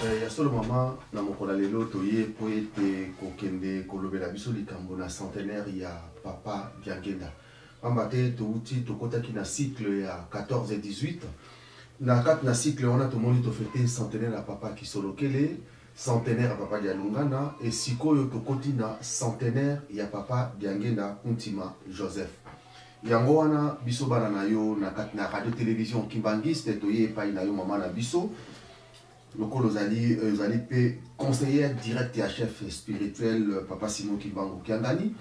Eh, ya solo mama, na mokolo ya lelo toye mpo ete kokende kolobela biso likambo na centenaire ya papa Diangenda, pamba te touti tokotaki na cycle ya 14 et 18. Na kati na cycle wana tomoni tofete centenaire ya papa Kisolokele, centenaire ya papa Dialungana, e sikoyo tokoti na centenaire ya papa Diangenda Kuntima Joseph. Yango wana biso bana na yo na kati na radio television Kimbanguiste toye epai na yo mama na biso, lokola ozali ozali mpe conseillère direct ya chef spirituel papa Simon Kimbangu Kiangani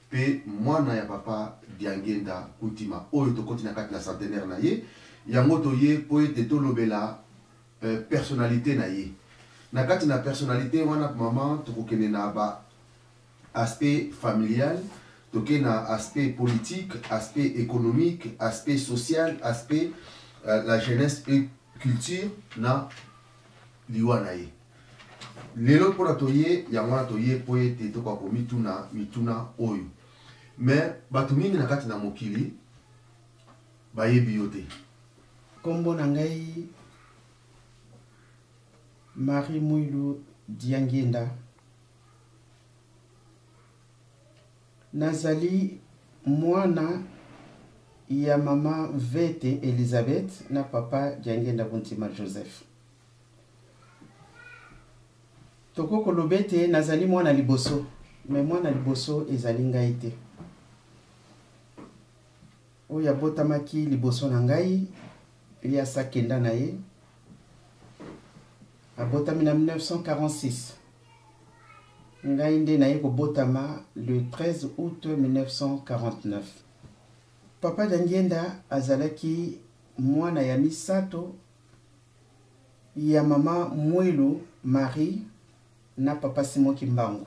mpe mwana ya papa Diangenda Kuntima oyo tokoti na kati na centenaire na ye. Yango toye mpo ete tolobela personnalité na ye. Na kati na personnalité wana mama, tokokende na ba aspect familial, toke na aspect politique, aspect économique, aspect social, aspect la jeunesse et culture na liwa na ye. Lelo mpona toye yango wana, toye mpo ete tokoka komituna mituna oyo. Mais bato mingi na kati na mokili bayebi yo te. Nkombo na ngai Marie Mwilu Diangienda. Nazali mwana ya mama Vete Elizabeth na papa Diangienda Kuntima Joseph. Tokoki koloba ete nazali mwana liboso, me mwana liboso ezali ngai te. Oyo abotamaki liboso na ngai, ye asakenda na ye, abotami na 1946. Ngai nde naye kobotama le 13 août 1949. Papa Diangienda azalaki mwana ya misato ya mama Mwilu Marie na papa Simon Kimbangu.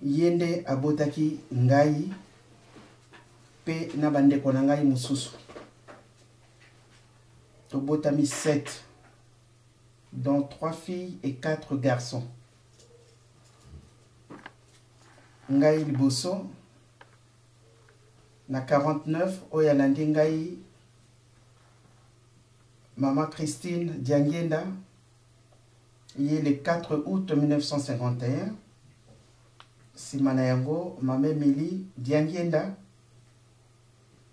Ye nde abotaki ngai mpe na bandeko na ngai mosusu. Tobotami 7, dont 3 filles et 4 garçons. Ngai liboso na 49, oyo alandi ngai mama Christine Diangienda, ye le 4 août 1951. Nsima na yango mama Emilie Diangienda,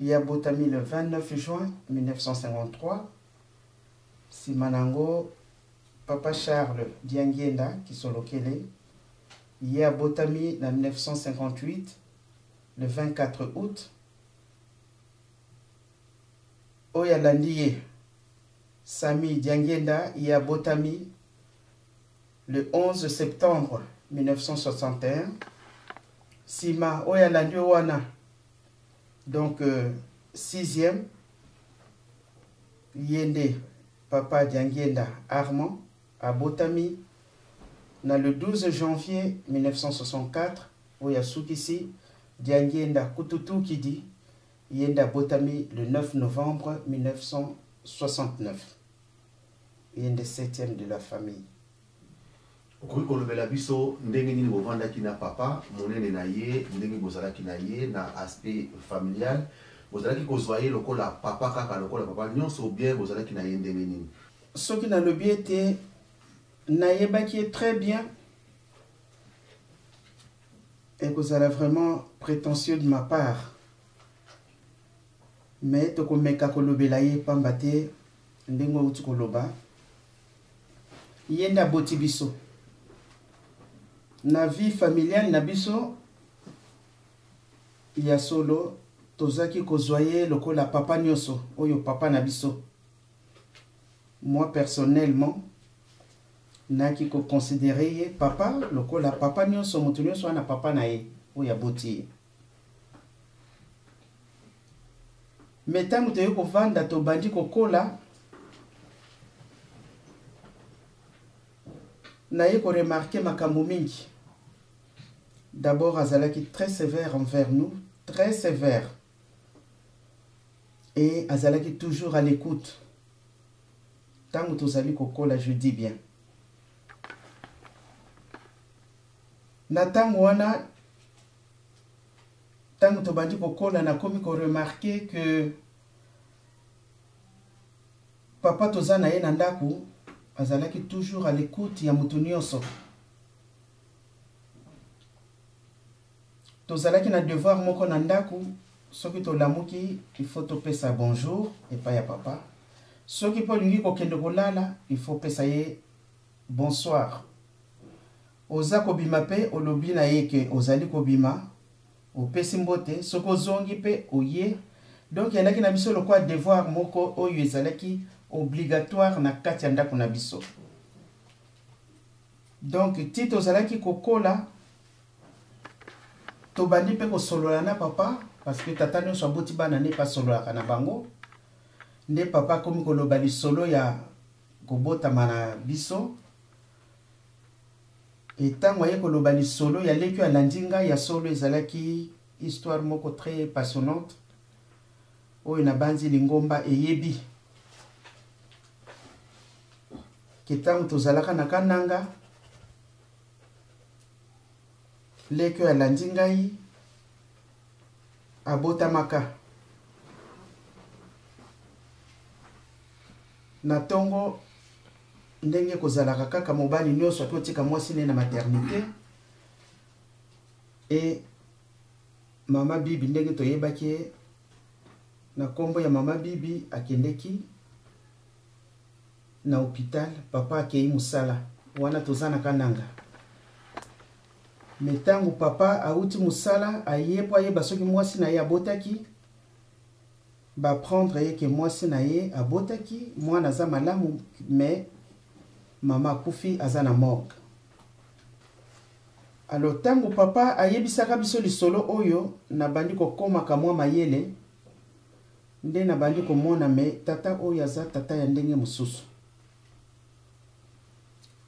ye abotami le 29 juin 1953. Nsima na yango papa Charles Diangienda Kisolokele, ye abotami na 1958 le 24 août. Oyo alandi ye Sami Diangienda, ye abotami le 11 septembre 1961. Nsima oyo alandi wana, donc sixième, ye nde papa Diangienda Armand, abotami na le 12 janvier 1964. Oyo asukisi Diangienda Kututukidi, ye nde abotami le 9 novembre 1969. Ye nde septième de la famille. Okoki kolobela biso ndenge nini bovandaki na papa monene na ye, ndenge bozalaki na ye na aspect familial? Bozalaki kozwa ye lokola papa kaka lokola papa nyonso, ou bien bozalaki na ye ndenge nini? Soki nalobi ete nayebaki ye très bien, ekozala vraiment prétentieux de ma part, mais tokomeka kolobela ye, pamba te ndenge outi koloba, ye nde aboti biso. Na vie familiale na biso ya solo, tozalaki kozwa ye lokola papa nyonso oyo papa na biso. Moi personnellement, naki koconsidere ye papa lokola papa nyonso, moto nyonso wana papa na ye oyo aboti ye. Me ntango toye kovanda, tobandi kokola, naye koremarke makambo mingi. D'abord azalaki très sévère envers nous, très sévère, et azalaki toujours à l'écoute ntango tozali kokola. Je dis bien, na ntango wana, ntango tobandi kokola, nakomi koremarke que Papa toza na ye na ndako, azalaki toujours à l'écoute ya moto nyonso. Tozalaki na devoir moko na ndako, soki tolamuki il faut topesa bonjour epai ya papa, soki mpe olingi kokende kolala il faut pesa ye bonsoir. Oza kobima mpe olobi na ye ke ozali kobima, opesi mbote, soki ozongi mpe oye. Donc ezalaki na biso lokola devoir moko oyo ezalaki obligatoire na kati ya ndako na biso. Donc ti tozalaki kokola, tobandi mpe kosolola na papa, parce que tata nyonso aboti bana nde asololaka na bango. Nde papa akomi koloba lisolo ya kobotama na biso. Ntango aye koloba lisolo ya leki oyo alandi ngai, ya solo ezalaki histoire moko très passionnante oyo nabanzi lingomba eyebi ke ntango tozalaka na Kananga, leki oyo alandi ngai abotamaka na ntongo. Ndenge kozalaka kaka, mobali nyonso akoki kotika mwasi ne na maternité. E mama Bibi, ndenge toyebaki ye na nkombo ya mama Bibi, akendeki na hôpital, papa akei mosala. Wana toza na Kananga. Me ntango papa awuti mosala, aye mpo ayeba soki mwasi na ye abotaki, baapprendre ye ke mwasi na ye abotaki, mwana aza malamu, me mama akufi, aza na morgue. Alors ntango papa ayebisaka biso lisolo oyo, nabandi kokomaka mwa mayele, nde nabandi komona me tata oyo aza tata ya ndenge mosusu,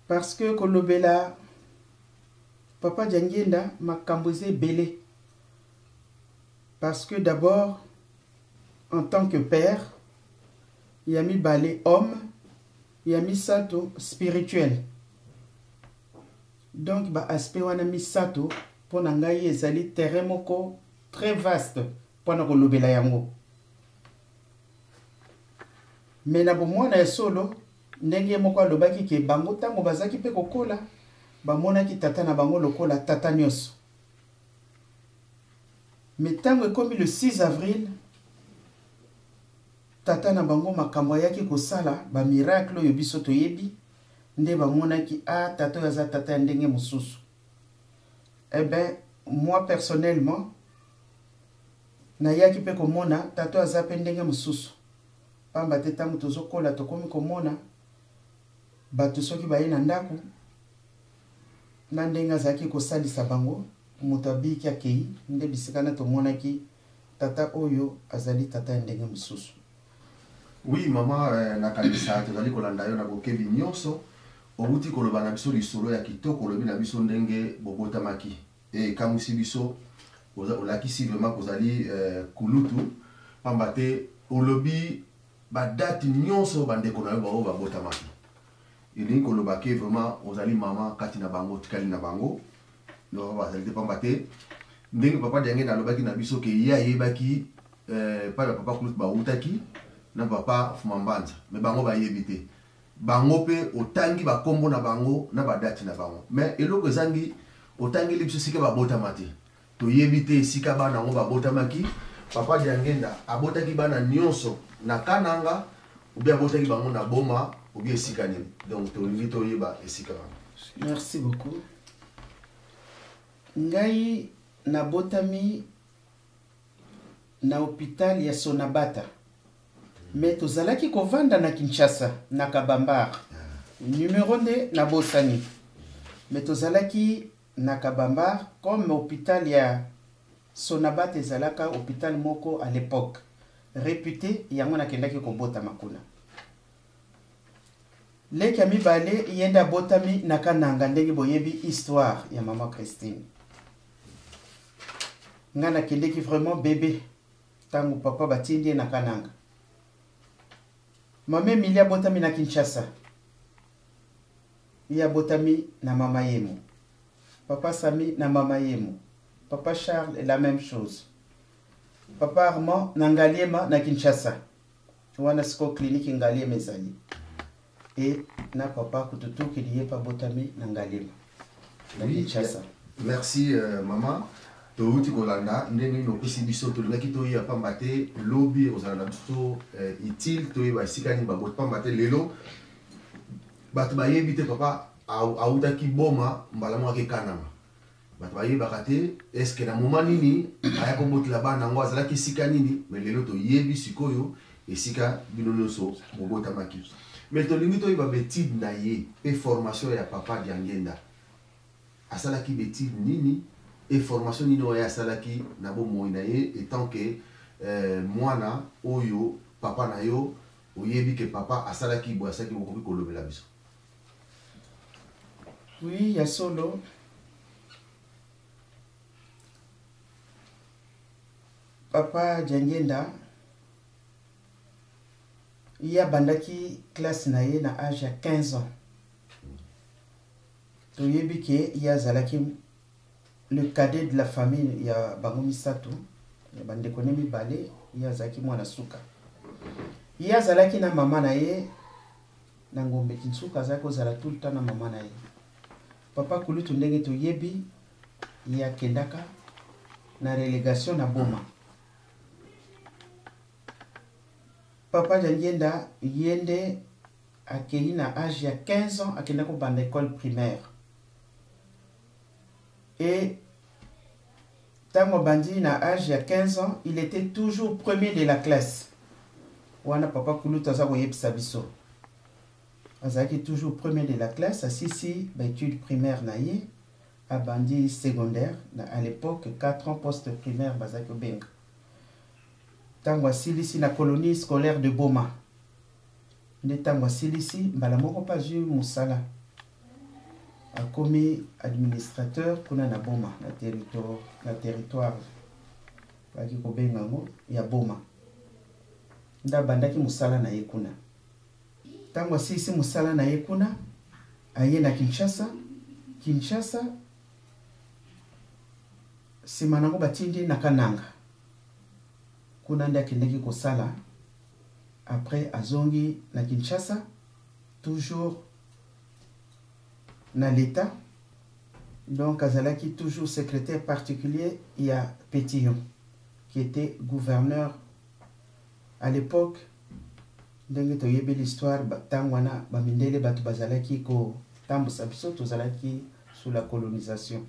parce que kolobela papa Diangienda, makambo eza ebele. Parce que d'abord, en tant que père, ya mibale homme, ya misato spirituel. Donc baaspect wana misato, mpo na ngai ezali terrain moko très vaste mpona kolobela yango. Me na bomwana ya solo, ndenge moko alobaki ke bango ntango bazalaki mpe kokola, bamonaki tata na bango lokola tata nyonso. Me ntango ekomi le 6 avril, tata na bango makambo ayaki kosala, bamiracle oyo biso toyebi, nde bamonaki: a tata oyo aza tata ya ndenge mosusu. Eh ben, moi personnellement, nayaki mpe komona tata oyo aza mpe ndenge mosusu, pamba te ntango tozokola, tokomi komona bato soki baye na ndako, na ndenge azalaki kosalisa bango, moto abiki akei, nde bisika na tomonaki tata oyo azali tata ya ndenge mosusu. Oui mama, nakanisa tozali kolanda yo na bokebi nyonso. Owuti koloba na biso lisolo ya kitoko, olobi na biso ndenge bobotamaki e ekamwisi biso. Olakisi vraiment kozali kulutu, pamba te olobi badate nyonso bandeko na yo baoyo babotamaki. Elingi koloba ke vraiment ozali mama kati na bango, otikali na bango no bazali te, pamba te ndenge papa Diangenda alobaki na biso ke ye ayebaki epai ba papa kulutu bawutaki na papa Fumambanza, me bango bayebi te. Bango mpe otangi bakombo na bango na badate na bango, me eloko ezangi, otangeli biso esika babotama te. Toyebi te esika bana yango babotamaki. Papa Diangenda abotaki bana nyonso na Kananga, obi abotaki bango na Boma, obi esika nini? Donc tolingi toyeba esika wana. Merci beaucoup. Ngai nabotami na hôpital ya Sonabata, me tozalaki kovanda na Kinshasa, na Kabambar, numero nde nabosani, me tozalaki na Kabambar. Comme hôpital ya Sonabata ezalaka hôpital moko à l'époque réputé, yango nakendaki kobotama kuna. Leki ya mibale, ye nde abotami na Kananga, ndenge boyebi histoire ya mama Christine. Ngai nakendeki vraiment bébé ntango papa batindi ye na Kananga. Mama Emilie abotami na Kinshasa, ye abotami na mama Yemo. Papa Sami na mama Yemo, papa Charles la même chose, papa Armand na Ngaliema na Kinshasa. Wana sikoyo clinique Ngaliema ezali. E na papa Kututukidi ye mpe abotami na Ngaliema na Oui, Kinshasa. Merci mama. Touti kolanda ndenge nini opesi biso, tolingaki toyeba pamba te lobi ekozala na biso utile toyeba esika nini baboti, pamba te lelo bato bayebi te papa autaki Boma mbala moko ake Kananga. Bato bayebaka te est-ce na moment nini aya kobotela bana yango, azalaki esika nini. Mais lelo toyebi sikoyo esika bino nyonso bobotamaki. Mais tolingi toyeba baétude na ye mpe formation ya papa Diangenda. Asalaki baétude nini e formation nini oyo asalaki na bomoi na ye étant que mwana oyo papa na yo oyebi ke papa asalaki boye, asalaki, bokoki kolobela biso? Oui, ya solo, papa Diangenda ye abandaki classe na ye na age ya 15 ans. Toyebi ke ye azalaki le cadet de la famille ya bango misato, ya bandeko ne mibale. Ye azalaki mwana suka. Ye azalaki na mama na ye na Ngombe Kinsuka. Azalaki kozala tout le temps na mama na ye. Papa kulutu, ndenge toyebi, ye akendaka na relégation na Boma. Papa Diangienda ye nde akei na age ya 15 ans, akenda kobanda école primaire. Et ntango abandi na age ya 15 ans, il était toujours premier de la classe. Wana papa kulutu aza koyebisa biso, azalaki toujours premier de la classe. Asisi baétude primaire na ye, abandi secondaire na, à l'époque, 4 ans post primaire bazalaki kobenga. Ntango asilisi na colonie scolaire de Boma, nde ntango asilisi, mbala moko mpe azwi mosala, akomi administrateur kuna na Boma, na territoire baki kobenga yango ya Boma. Nde abandaki mosala na ye kuna. Ntango asilisi mosala na ye kuna, aye na Kinshasa. Kinshasa, nsima nango batindi na Kananga. Kuna nde akendeki kosala. Après azongi na Kinshasa, toujours na l'État. Donc azalaki toujours secrétaire particulier ya Pétillon, qui était gouverneur à l'époque. Ndenge toyebi l'histoire, ntango wana bamindele bato bazalaki kotambusa biso, tozalaki sous la colonisation.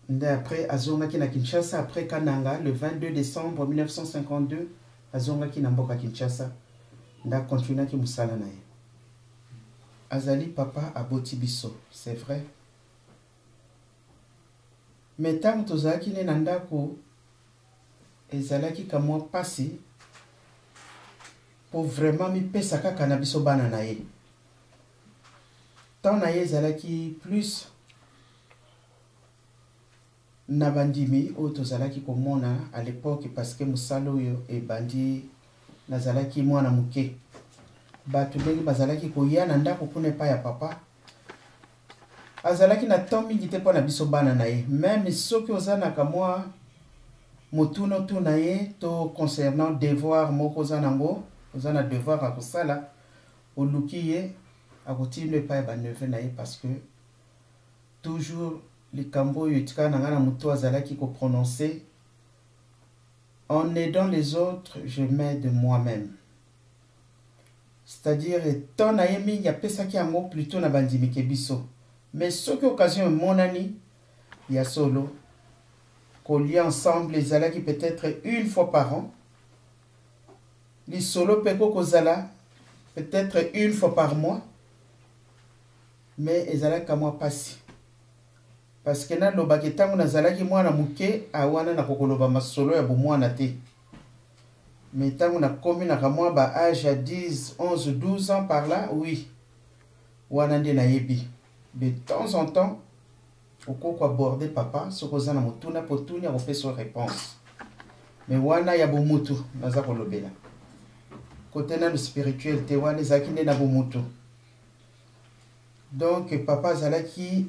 Nde après azongaki na Kinshasa. Après Kananga, le 22 décembre 1952, azongaki na mboka Kinshasa, nde akontinuaki mosala na ye. Azali papa aboti biso, c'est vrai, mais ntango tozalaki ne na ndako, ezalaki kamwa mpasi po vraiment mipesa kaka na biso bana na ye. Temps na ye ezalaki plus na bandimi oyo tozalaki komona à l'époque, parce que mosala oyo ebandi, nazalaki mwana moke. Bato ndenge bazalaki koya na ndako kuna epai ya papa, azalaki na temps mingi te mpo na biso bana na ye. Même soki oza na kamwa motuna otuna ye to concernant devoir moko oza nango, oza na devoir ya kosala, oluki ye, akotinda epai ya baneveu na ye, parce que toujours likambo oyo etikala na ngai na moto azalaki koprononce: "En aidant les autres, je m'aide moi-même." C'est-à-dire temps na ye mingi apesaki yango plutôt na bandimike biso. Mais soki occasion emonani ya solo kolia ensemble, ezalaki peut-être une fois par an. Lisolo mpe kokozala peut-être une fois par mois. Mais ezalaki mwa mpasi, parce que nalobaki ntango nazalaki mwana moke awana, nakokoloba masolo ya bomwana te. Mais ntango nakomi na kamwa ba age ya 10, 11, 12 ans par là, oui, wana nde nayebi de temps en temps okoki koaborde papa soki oza na motuna, mpo tuni, akopesa yo réponse. Mais wana ya bomutu naza kolobela, kote nanu spirituel te, wana ezalaki nde na bomutu. Donc papa azalaki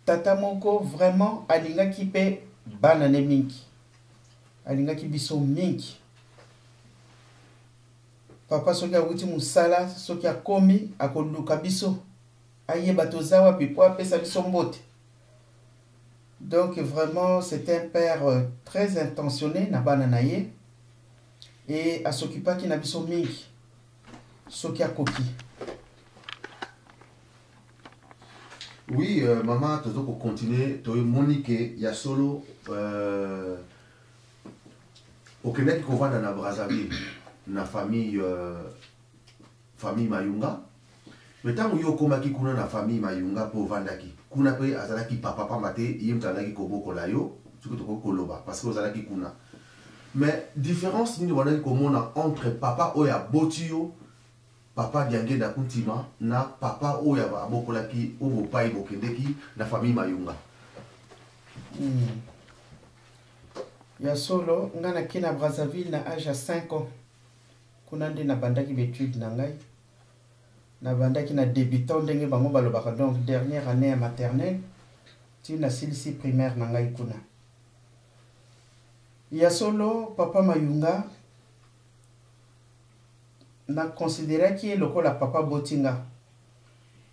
tata moko vraiment alingaki mpe bana ne mingi, alingaki biso mingi. Papa soki awuti mosala, soki akomi, akoluka biso, ayeba toza wapi mpo apesa biso mbote. Donc vraiment, c'est un père très intentionné na bana na ye et asokipaki na biso mingi soki akoki. Oui, mama, tozo kocontinue. Toyemoni ke ya solo, okendaki kovanda na Brazzaville na famille Mayunga. Me ntango yo okomaki kuna na famille Mayunga mpe ovandaki kuna, mpe azalaki papa, pamba te ye moto azalaki kobokola yo, soki tokoki koloba, parce que ozalaki kuna. Mais différence nini obandaki komona entre papa oyo aboti yo, papa Diangenda Kuntima, na papa oyo abokolaki, oyo bopai bokendeki na famille Mayunga? Ya solo, nga nake na Brazzaville na age ya 5 ans. Kuna nde nabandaki baétude na ngai. Nabandaki na débutant, ndenge bango balobaka, donc dernière année ya maternelle ti nasilisi primaire na ngai kuna. Ya solo, papa Mayunga, nakonsideraki ye lokola papa botinga,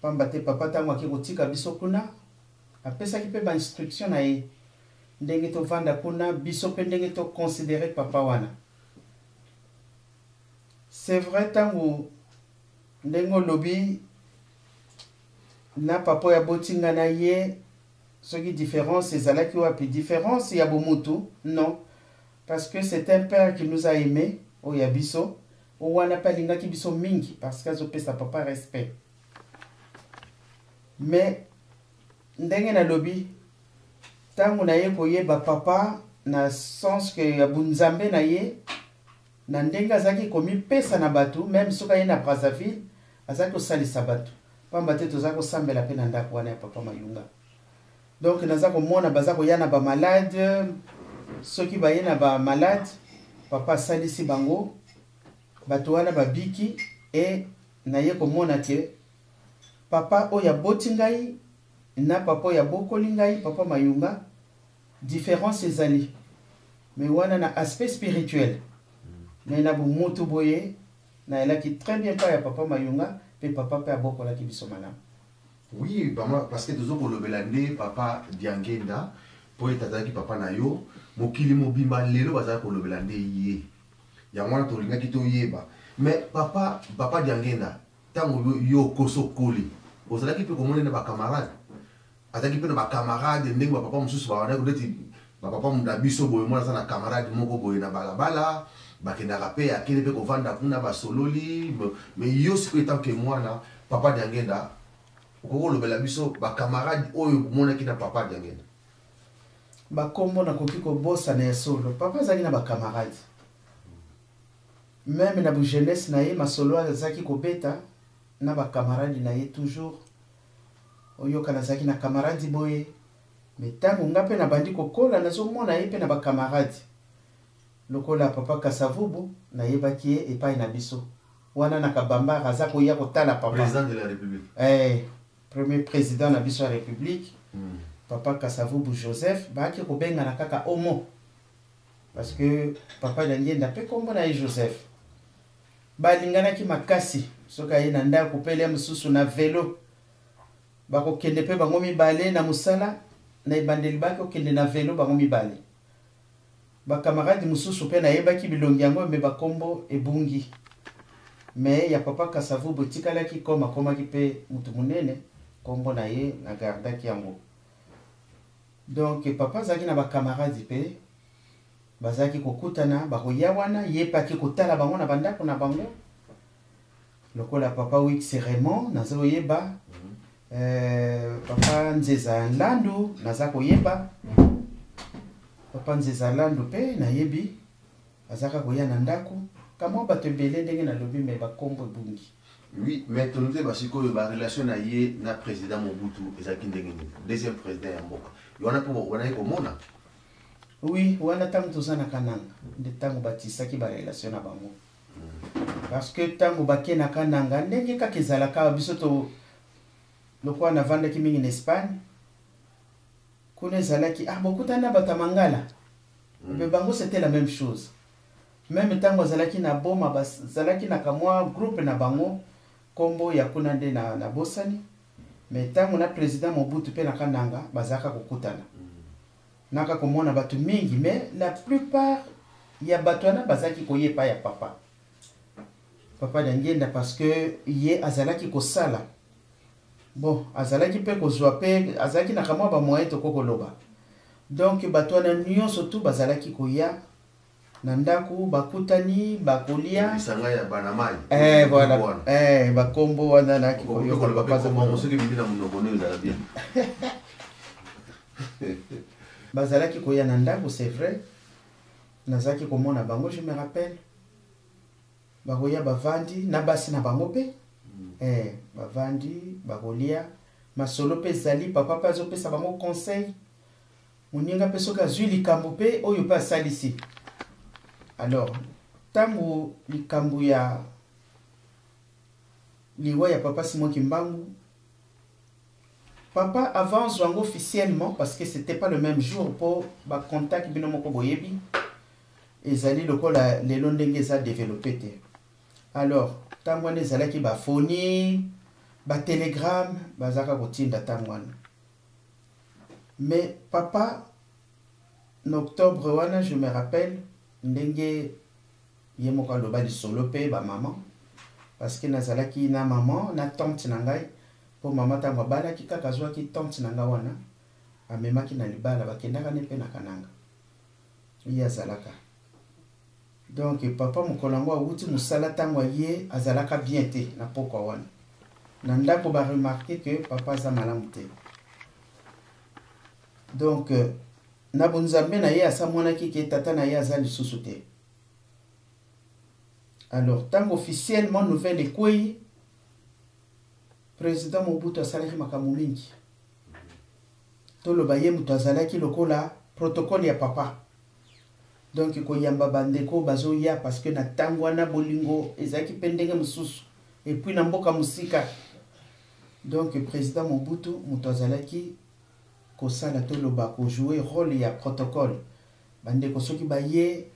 pamba te papa, ntango ake kotika biso kuna, apesaki mpe bainstruction na ye ndenge tovanda kuna, biso mpe ndenge toconsidere papa wana. C'est vrai, ntango ndenge olobi na papa oyo abotinga na ye, soki différence ezalaki wapi, différence ya bomutu, non, parce que c'est un père qui nous a aimé. Oyo ya biso oyo wana mpe alingaki biso mingi, parce que azopesa papa respect. Mais ndenge nalobi, ntango naye koyeba papa na sens ke ya bunzambe na ye, na ndenge azalaki komipesa na bato, même soki aye na Brazzaville, azalaki kosalisa bato, pamba te toza kosambela mpe na ndako wana ya papa Mayunga. Donc naza komona baza koya na bamalade. Soki baye na bamalade, papa asalisi bango, bato wana babiki. E naye komona ke papa oyo aboti ngai na papa oyo abokoli ngai, papa Mayunga, différence ezali, mais wana na aspect spirituel. Mais na bomoto boye, nayelaki très bien pa ya papa Mayunga, mpe papa mpe abokolaki biso malamu. Oui mama, parce que tozo kolobela nde papa Diangenda, mpo ete azalaki papa na yo. Mokili mobimba lelo bazalaki kolobela nde ye. Yango wana tolingaki toyeba. Mais papa Diangenda, ntango yo okosi, okoli, ozalaki mpe komona na bacamarade, azalaki mpe na bacamarade ndenge bapapa mosusu babandaki, neti bapapa na biso boye, mwana aza na camarade moko boye na balabala, bakendaka mpe, akende mpe kovanda kuna, basololi. Mais yo sikoyo, en tant que mwana papa Diangenda, okoki kolobela biso bacamarade oyo omonaki na papa Diangenda? Bakombo nakoki kobosana. Ya solo, papa azalaki na bacamarade. Même na bojeunesse na ye, masolo azalaki kobeta na bacamarade na ye, toujours oyoka nazalaki na camarade boye. Me ntango nga mpe nabandi kokola, nazomona ye mpe na bacamarade lokola papa Kasavubu. Nayebaki ye epai na biso wana na Kabambara, aza koya kotala papa. Président de la République. Premier président na biso ya République. Papa Kasavubu Joseph, bayaki kobengana kaka omo, parce que papa Diangienda mpe nkombo na ye Joseph. Balinganaki makasi. Soki aye na ndako, pele mosusu na velo, bakokende mpe bango mibale na mosala. Na ebandeli baki kokende na velo bango mibale. Bakamarade mosusu mpe nayebaki bilongi yango, me bakombo ebungi. Me ya papa Kasavubu etikalaki, comme akomaki mpe motu monene, nkombo na ye nagardaki yango. Donc papa azalaki na bakamarade mpe bazalaki kokutana, bakoya wana, ye mpe ake kotala bango na bandako na bango, lokola papa Wix Raymond, naza koyeba. Papa Nzeza Nlandu, naza koyeba papa Nzeza Landu mpe nayebi azalaka koya na ndako. Kamwa bato ebele ndenge nalobi, me bakombo ebungi. Oui, mais tolingi basikoyo barelation na ye na président Mobutu ezalaki ndenge nini, deuxième président ya mboka yo wana, mpo wanaki komona? Oui, wana ntango toza na Kananga nde ntango batisaki barelation na bango, parce que ntango bake na Kananga, ndenge kaka ezalaka awa, biso to lokola navandaki mingi na Espagne, kuna ezalaki, ah, bokutani na bato ya mangala. Me bango, c'était la même chose. Meme ntango azalaki na Boma, bazalaki na kamwa groupe na bango, nkombo ya kuna nde na nabosani. Mais ntango na président Mobutu mpe na Kananga bazalaka kokutana, naka komona bato mingi, mais la plupart ya bato wana bazalaki koya epai ya papa, papa Diangienda, parce que ye azalaki kosala bon, azalaki mpe kozwa mpe azalaki na kamwa bamoyen toko koloba. Donc bato wana nyonso tu bazalaki koya na ndako, bakutani, bakolia. Lisanga ya banamai. Eh, voilà, eh, bakombo wana nayaki koyoka. Koloba mpe kombo yango, soki ebimi na monoko nde ezala bien. Bazalaki koya na ndako, c'est vrai, nazalaki komona bango. Je me rappelle, bakoya, bavandi na basi na bango mpe bavandi, bakolia, masolo mpe ezali, papa mpe azopesa bango conseil, moninga mpe soki azwi likambo mpe oyo mpe asalisi. Alors ntango likambo ya liwa ya papa Simon Kimbangu, papa avant azwa yango officiellement, parce que c'était pas le même jour, mpo bacontact bino moko boyebi ezali lokola lelo ndenge eza développé te. Alors ntango wana ezalaki bafoni, batelegramme bazalaka kotinda ntango wana. Mais papa na octobre wana, je me rappelle ndenge ye moko aloba lisolo mpe bamama, parce que nazalaki na mama na tante na ngai, mpo mama ntango abalaki kaka azwaki tante na ngai wana, amemaki na libala, bakendaka ne mpe na Kananga ye azalaka. Donc papa mokolo yango awuti mosala, ntango aye azalaka bien te na pokwa wana na ndako, baremarquer que papa aza malamu te. Donc na bonzambe na ye asamonaki ke tata na ye aza lisusu te. Alors ntango officiellement nouvelle ekwei, président Mobutu asalaki makambo mingi. Toloba ye moto azalaki lokola protocole ya papa, donc koyamba bandeko bazoya, parce que na ntango wana bolingo ezalaki mpe ndenge mosusu, et puis na mboka mosika. Donc président Mobutu moto azalaki kosala, toloba kojouer rôle ya protocole. Bandeko soki baye,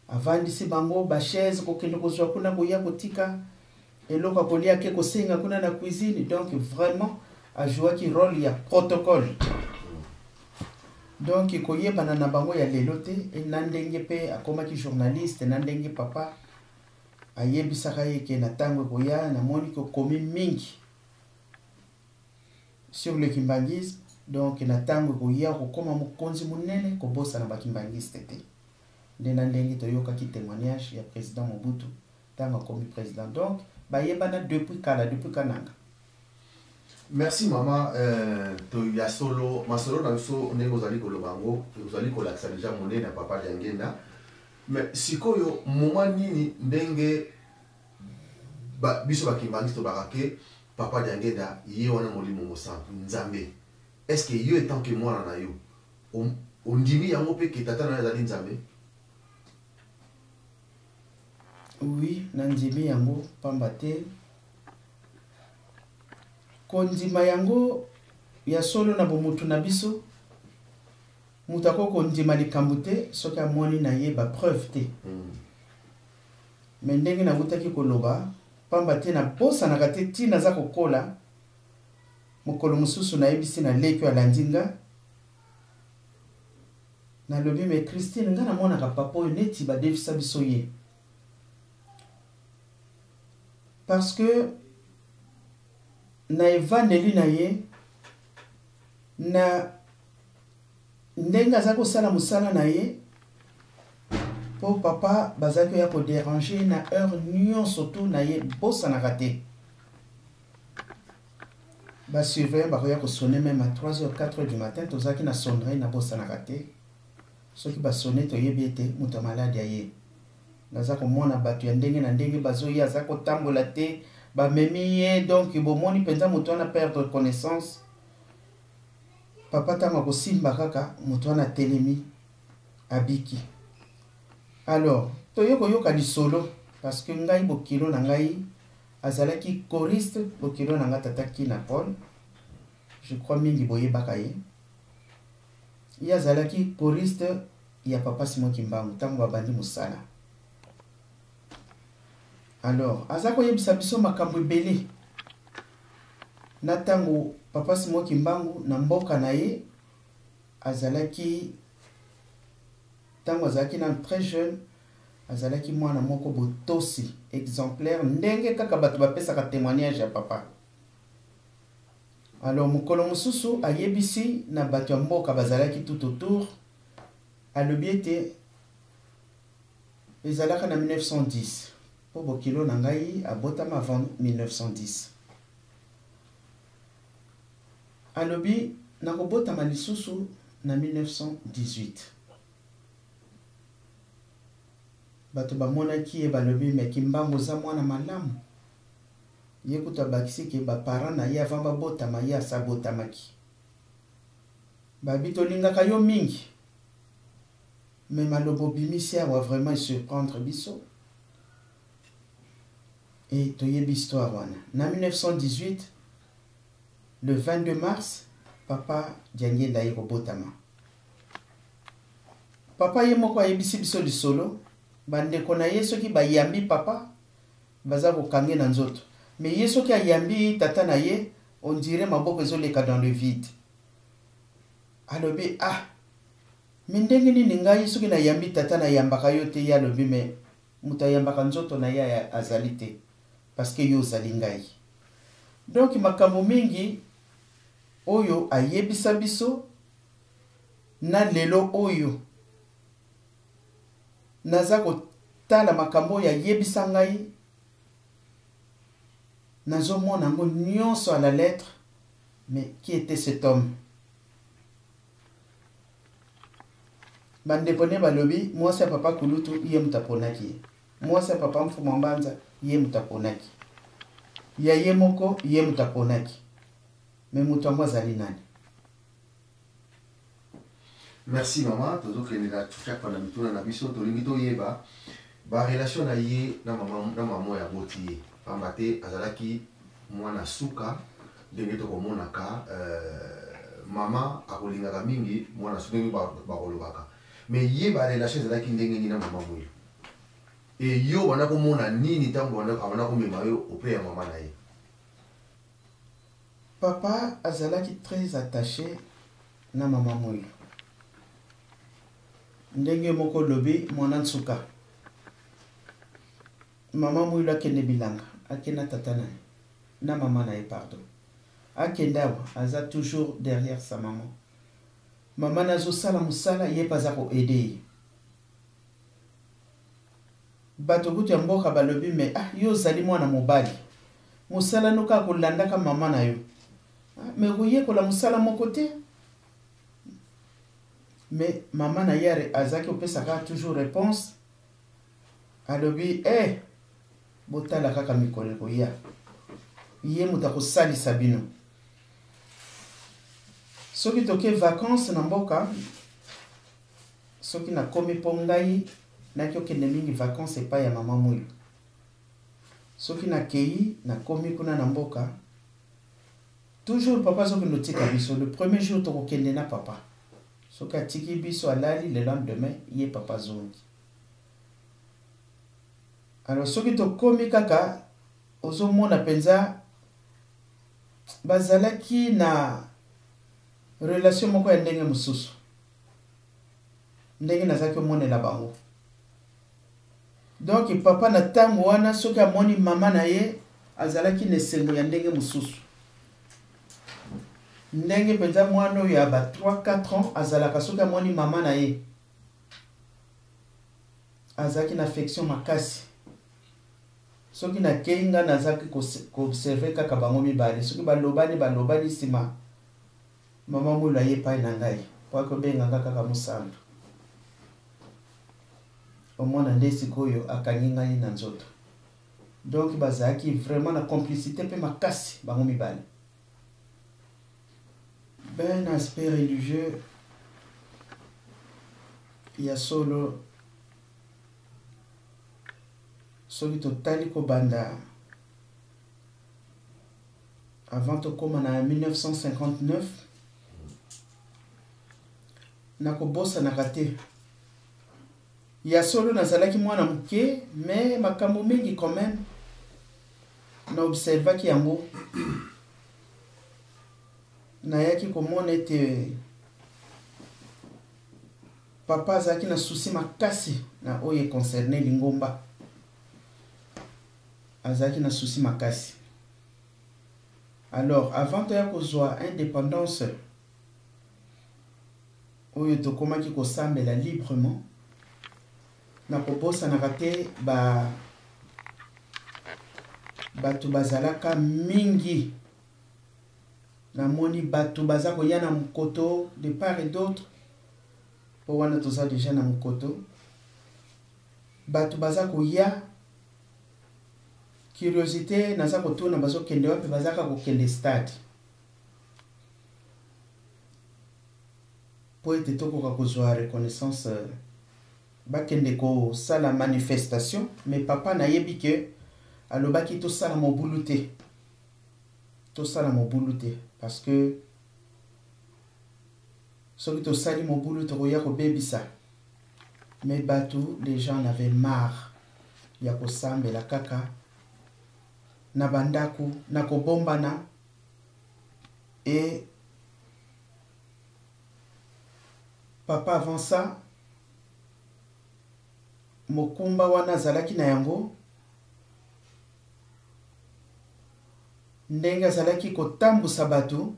avandisi bango, bachaise, kokende kozwa kuna, koya kotika eloko ya kolia, ake kosenga kuna na cuisine. Donc vraiment ajouaki rôle ya protocole. Donc koyebana na bango ya lelo te, na ndenge mpe akomaki journaliste, na ndenge papa ayebisaka ye ke na ntango ekoya, namoni kokomi mingi sur le kimbanguisme, donc na ntango ekoya kokóma mokonzi monene, kobosana bakimbangiste te. Nde na ndenge toyokaki témoignage ya président Mobutu ntango akomi président. Donc bayebana depuis kala, depuis Kananga. Merci mama. To ya solo masolo na biso, ndenge ozali koloba yango, ozali kolakisa deja monene ya papa Diangenda. Mais sikoyo moma nini ndenge biso bakimbangisi tobaka ke papa Diangenda ye wana molimo mosantu, Nzambe? Est ce que yo en tant que mwana na yo ondimi yango mpe ke tata na yo azali Nzambe? Oui, nandimi yango, pamba te kondima yango ya solo na bomotu na biso, moto akoki kondima likambo te soki amoni na ye bapreuve te. Mais ndenge nawutaki koloba, pamba te nabosanaka te, ntina aza kokola, mokolo mosusu nayebisi na leki oyo alandi nga, nalobi: "Me Christine, nga namonaka papa oyo neti badefisa biso ye, parce que na evandeli na ye, na ndenge aza kosala mosala na ye, mpo papa bazalaki koya kodéranger na heure nyonso tu na ye, bosanaka te, basurveillant bakoya kosonner même à 3 heures, 4 heures du matin. Tozalaki na sonnerie, nabosanaka te, soki basonner toyebi ete moto ya maladi aye. Naza komona bato ya ndenge na ndenge bazoya, aza kotambola te, bamemi ye. Donc bomoni mpenza moto wana perdre connaissance. Papa ntango akosimba kaka moto wana atelemi, abiki. Alors toye koyoka lisolo, parce que ngai bokilo na ngai azalaki choriste, bokilo na ngai tata Kina Paul, je crois mingi boyebaka ye, ye azalaki choriste ya papa Simon Kimbangu ntango babandi mosala. Alors aza koyebisa biso makambo ebele na ntango papa Simon Kimbangu na mboka na ye azalaki, ntango azalaki nanu très jeune, azalaki mwana moko botosi, exemplaire, ndenge kaka bato bapesaka témoignage ya papa. Alors mokolo mosusu ayebisi na bato ya mboka bazalaki tout autour, alobi ete ezalaka na 1910, mpo bokilo na ngai abotama avant 1910. Alobi nakobotama lisusu na 1918. Bato bamonaki ye, balobi me Kimbangu oza mwana malamu. Ye kutu abakisi ke ba parents na ye avant babotama ye asi abotamaki. Babi tolingaka yo mingi, mais maloba obimisi awa vraiment esurprendre biso. Et toyebi histoire wana. Na 1918, le 22 mars, papa Diangienda aye kobotama. Papa ye moko ayebisi biso lisolo, bandeko na ye soki bayambi papa, baza kokange na nzoto. Mais ye soki ayambi tata na ye, on dirait maboko ezoleka dans le vide. Alobi, ah, mais ndenge nini ngai soki nayambi tata nayambaka yo te? Ye alobi, mais moto ayambaka nzoto na ye azali te, parce que yo ozali ngai. Donc makambo mingi oyo ayebisa biso na lelo oyo naza kotala makambo oyo ayebisa ngai, nazomona yango nyonso à la lettre. Mais qui était cet homme? Bandeko ne balobi mwasi ya papa Kulutu ye moto aponaki ye, mwasi ya papa Mfuma Mbanza ye moto aponaki ya ye moko, ye moto aponaki. Mais moto yango azali nani? Merci mama, tozokende na chaque na mituna na biso. Tolingi toyeba ba relation na ye na mama, na mama oyo aboti ye, pamba te azalaki mwana suka. Ndenge tokomonaka mama akolingaka mingi mwana suka, ndenge bakolobaka. Mais ye ba relation ezalaki ndenge nini na mama Mwilu? E yo banda komona nini ntango abanda komema yo auprès ya mama na ye? Papa azalaki très attaché na mama Mwilu. Ndenge moko lobi mwana nsuka. Mama Mwilu akende bilanga, akenda tata na ye, na mama na ye, pardon. Akende awa, aza toujours derrière sa maman. Mama nazosala mosala, ye mpe aza koaider ye. Bato kutu ya mboka balobi me ah, yo ozali mwana mobali, mosala no kaka kolandaka mama na yo, ah, me okoyekola mosala moko te. Mais mama na ye azalaki kopesaka toujours réponse, alobi eh, botala kaka mikolo ekoya, ye moto akosalisa bino. Soki toke vacances na mboka, soki nakomi, mpo ngai naki okende mingi vacances epai ya mama Mwilu, soki nakei, nakomi kuna na mboka, toujours papa azokende otika biso. Le premier jour tokokende na papa, soki atiki biso alali, le lendemain ye papa azongi. Alors soki tokomi kaka, ozomona mpenza bazalaki na relation moko ya ndenge mosusu, ndenge nazalaki omonela bango. Donc papa na ntango wana soki amoni mama na ye, azalaki na esengo ya ndenge mosusu, ndenge mpenza mwana oyo ya ba 3 4 ans azalaka soki amoni mama na ye. Azalaki na affection makasi. Soki nakei, nga nazalaki koobserver kaka bango mibale, soki balobani balobani, nsima mama Mwilu aye epai na ngai po akobenga nga kaka mosantu. Omona nde sikoyo akangi ngai na nzoto. Donc bazalaki vraiment na complicité mpe makasi bango mibale. Ben, aspect religieux ya solo, soki totali kobanda avant tokóma na 1959, nakobosanaka te. Ya solo nazalaki mwana moke, mais makambo mingi quand même na observaki yango. Nayaki komona ete papa azalaki na souci makasi na oyo e concerne lingomba. Azalaki na souci makasi. Alors avant toya kozwa independance oyo tokomaki kosambela librement, nakobosanaka te ba bato bazalaka mingi. Namoni bato baza koya na mokoto de part et d'autre, mpo wana toza deja na mokoto. Bato baza koya, curiosité, naza kotuna bazokende wapi, bazaka kokende stade mpo ete tokoka kozwa reconnaissance, bakende kosala manifestation. Mais papa nayebi ke alobaki tosala mobulu te, tosala mobulu te, parce que soki tosali mobulu tokoya kobebisa. Mais bato, les gens en avaient marre ya kosambela kaka na bandako na kobombana. Et papa, avant ça, mokumba wana azalaki na yango, ndenge azalaki kotambusa bato,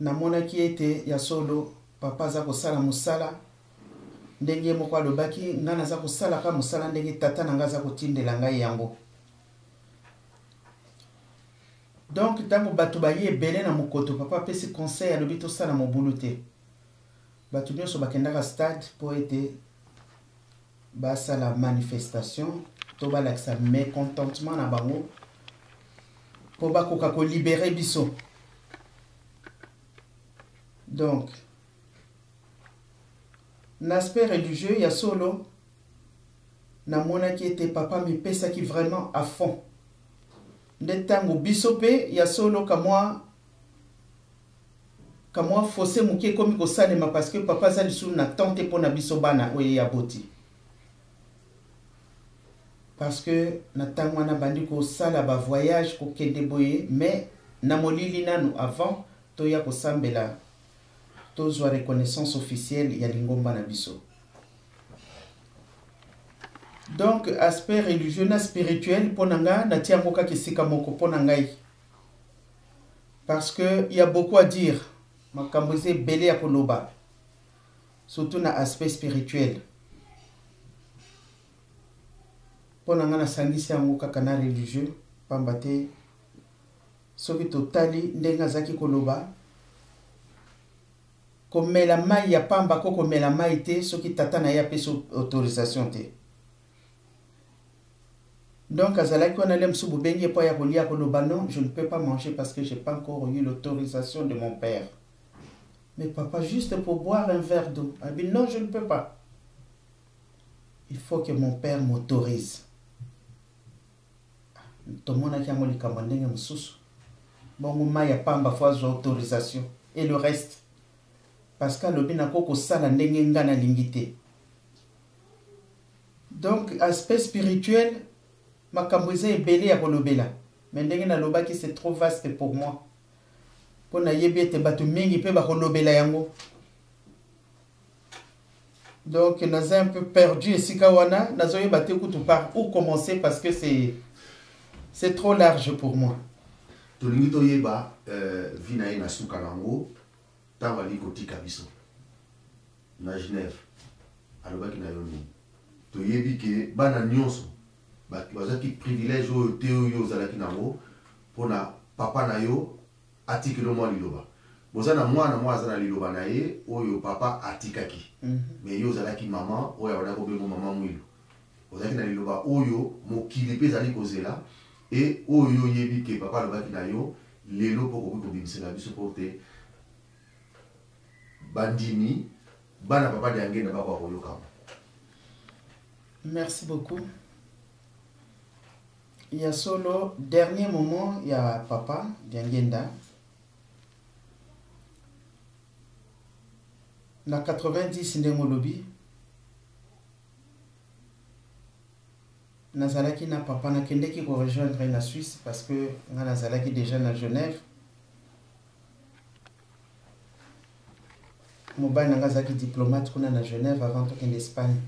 namonaki ete ya solo papa aza kosala mosala ndenge moko alobaki: ngai naza kosalaka mosala ndenge tata na ngai aza kotindela ngai yango. Donc ntango bato baye ebele na mokoto, papa apesi conseil, alobi tosala mobulu te. Bato nyonso bakendaka stade mpo ete basala manifestation to balakisa mécontentement na bango mpo bakoka kolibérer biso. Donc na aspect religieux, ya solo namonaki ete papa mipesaki vraiment à fond. Nde ntango biso mpe, ya solo, kamwa fossé moke ekomi kosalema, parce que papa aza lisusu na temps te mpo na biso bana oyo ye aboti, parce que na ntango wana bandi kosala bavoyage, kokende boye, mais na molili nanu avant toya kosambela, tozwa reconnaissance officielle ya lingomba na biso. Donc aspect religieux na spirituel, mpo na nga natia yango kaka esika moko mpo na ngai, parce que y a beaucoup à dire, makambo eza ebele ya koloba, surtout na aspect spirituel. Mpo na ngai nasangisi yango kaka na religieux, pamba te soki totali ndenge azalaki koloba, komela mai ya pamba ko komela mai te soki tata na ye apesi autorisation te. Donc azalaki wana le mosusu bobengi ye mpo ya kolia, koloba: "Non, je ne peux pas manger parce que j'ai pas encore eu l'autorisation de mon père." "Mais papa, juste pour boire un verre d'eau." Abi: "Non, je ne peux pas, il faut que mon père m'autorise." Tomonaki yango likambo ndenge mosusu. Bongo mai ya pamba faut azwa autorisation, et le reste? Parce que alobi nako kosala ndenge nga nalingi te. Donc aspect spirituel, makambo eza ebele ya kolobela, mais ndenge nalobaki, c'est trop vaste pour moi, mpo nayebi ete bato mingi mpe bakolobela yango. Donc naza un peu perdu esika wana, nazoyeba te kutu par où commencer, parce que c'est trop large pour moi. Tolingi toyeba vie na ye na suka nango, ntango alingi kotika biso na Genève, alobaki na yo nini? Toyebi ke bana nyonso bazwaki privilège oyo te oyo ozalaki nango, mpona papa na yo atikeli mwa liloba. Boza na mwana mwa aza na liloba na ye oyo papa atikaki. Mais yo ozalaki mama oyo abandaki kobengo mama Mwilu, ozalaki na liloba oyo mokili mpe ezali kozela e oyo oyebi ke papa alobaki na yo lelo, mpo koki kobimisela biso mpo te bandimi bana papa Diangenda bakoka koyokama. Merci beaucoup. Ya solo, dernier moment ya papa Diangenda. Na 90 ndenge olobi, nazalaki na papa, nakendeki ko rejoindre na Suisse parce que nga nazalaki déjà na Genève. Mobali na nga azalaki diplomate kuna na Genève avant tokende Espagne.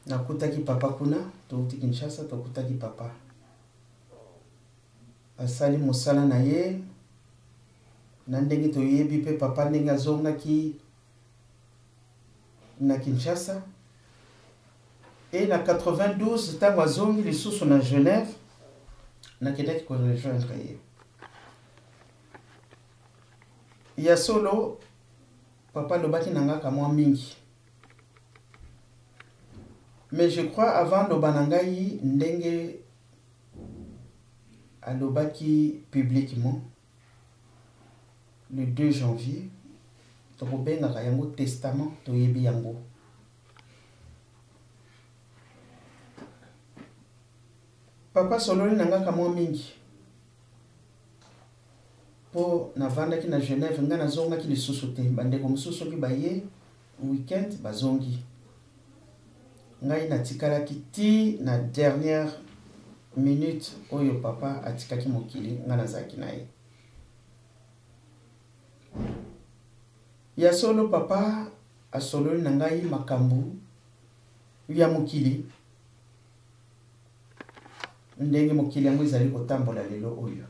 Nakutaki papa kuna, touti Kinshasa, tokutaki papa. Asali mosala na ye na ndenge toyebi mpe papa ndenge azongaki na Kinshasa. E na 92 ntango azongi lisusu na Genève, nakendaki korejoindre ye. Ya solo papa alobaki na nga kamwa mingi, mais je crois avant loba na ngai ndenge alobaki publiquement le 2 janvier, tokobengaka yango testament, toyebi yango. Papa sololi na nga kamwa mingi mpo navandaki na Genève, ngai nazongaki lisusu te. Bandeko mosusu soki baye weekend bazongi, ngai natikalaki ti na dernière minute oyo papa atikaki mokili, ngai nazalaki na ye. Ya solo papa asololi na ngai makambo ya mokili, ndenge mokili yango ezali kotambola lelo oyo.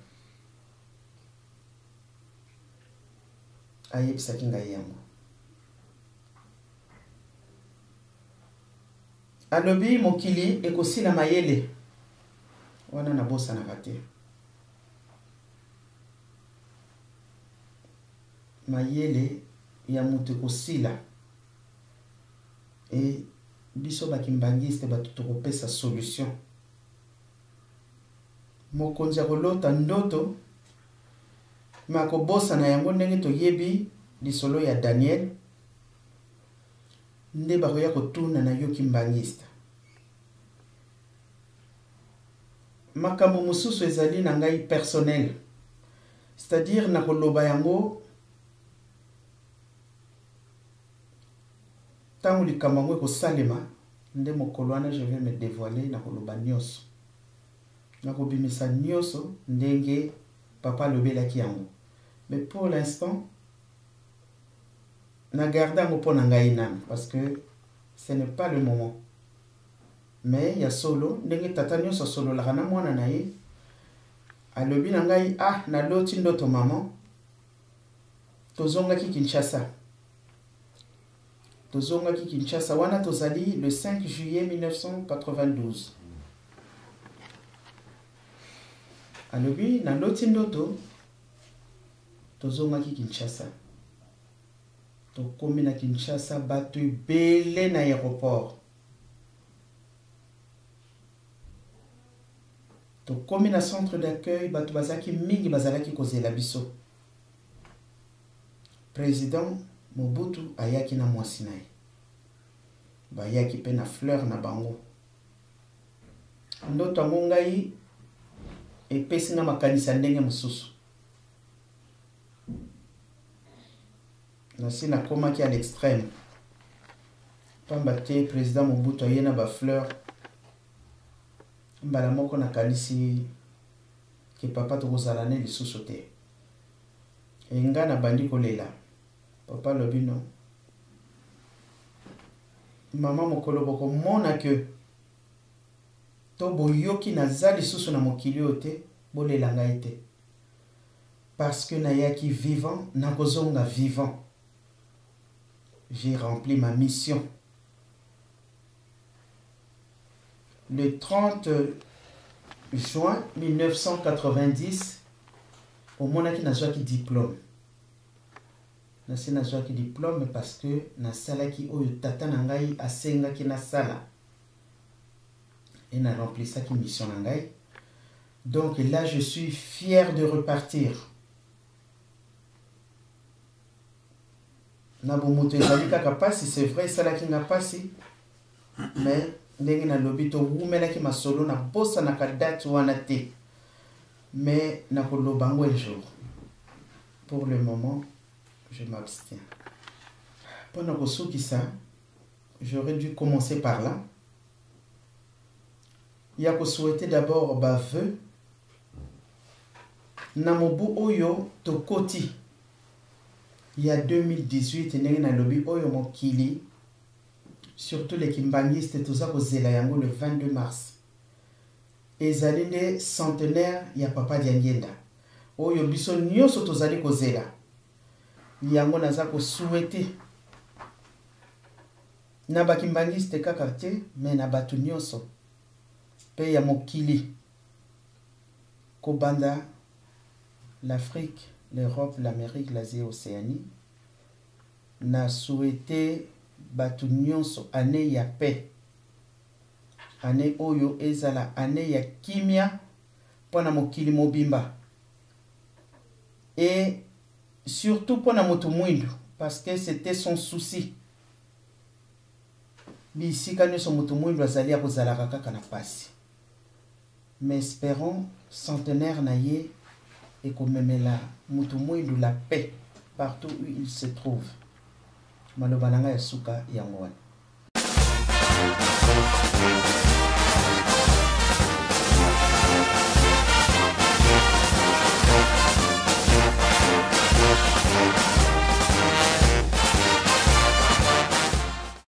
Ayebisaki ngai yango, alobi mokili ekosila mayele wana nabosanaka te. Mayele ya moto ekosila e biso bakimbangiste bato tokopesa solution. Mokonzi akolota ndoto me akobosana yango, ndenge toyebi lisolo ya Daniel, nde bakoya kotuna na yo kimbangiste. Makambo mosusu ezali na ngai personnel, c'est-à-dire nakoloba yango ntango likambo yango ekosalema, nde mokolo wana je vais me dévoiler, nakoloba nyonso, nakobimisa nyonso ndenge papa alobelaki yango. Mais pour l'instant na garde yango mpo na ngai nanu parce que ce n'est pas le moment. Mais ya solo, ndenge tata nyonso asololaka na mwana na ye, alobi na ngai: "Ah, naloti ndoto mama, tozongaki Kinshasa." Tozongaki Kinshasa wana tozali le 5 juillet 1992. Alobi: "Naloti ndoto, tozongaki Kinshasa, tokomi na Kinshasa, bato ebele na aéroport. Tokomi na centre d'accueil, bato bazalaki mingi, bazalaki kozela biso. Président Mobutu ayaki na mwasi na ye, bayaki mpe na fleur na bango." Ndoto yango ngai epesi nga makanisi ya ndenge mosusu. Nasi nakomaki à l'extrême, pamba te président Mobutu aye na bafleur, mbala moko nakanisi ke papa tokozala ne lisusu te. E nga nabandi kolela. Papa alobi: "No mama, mokolo bokomona ke to boyoki naza lisusu na mokili oyo te, bolela ngai te, parce que nayaki vivant, nakozonga vivant. J'ai rempli ma mission." Le 30 juin 1990 omonaki nazwaki diplôme. Nasi nazwaki diplôme parce que nasalaki oyo tata na ngai asengaki nasala et na remplissaki mission na ngai. Donc là, je suis fier de repartir. Na bomoto ezali kaka mpasi, c'est vrai, esalaki nga mpasi, mais ndenge nalobi, towumelaki masolo, nabosanaka date wana te, mais nakoloba yango un jour. Pour le moment, je m'abstiens. Mpo na kosukisa, j'aurais dû commencer par là, ya ko souhaiter d'abord ba vœux na mobu oyo tokoti ya 2018 ndenge nalobi oyo mokili surtout les kimbanguistes toza kozela yango le 22 mars ezali nde centenaire ya papa Diangienda oyo biso nyonso tozali kozela yango. Naza ko souhaiter na ba kimbanguiste kaka te, mais na bato nyonso mpe ya mokili, kobanda l'Afrique, l'Europe, l'Amérique, l'Asie, Océanie, na souhaiter bato nyonso année ya paix, année oyo ezala année ya kimia mpo na mokili mobimba et surtout mpo na moto mwindu, parce que c'était son souci. Bisika nyonso moto mwindu azali, akozalaka kaka na pasi, mais espérons centenaire na ye ekomemela moto mwindu la paix partout où il se trouve. Maloba na ngai ya suka yango wana.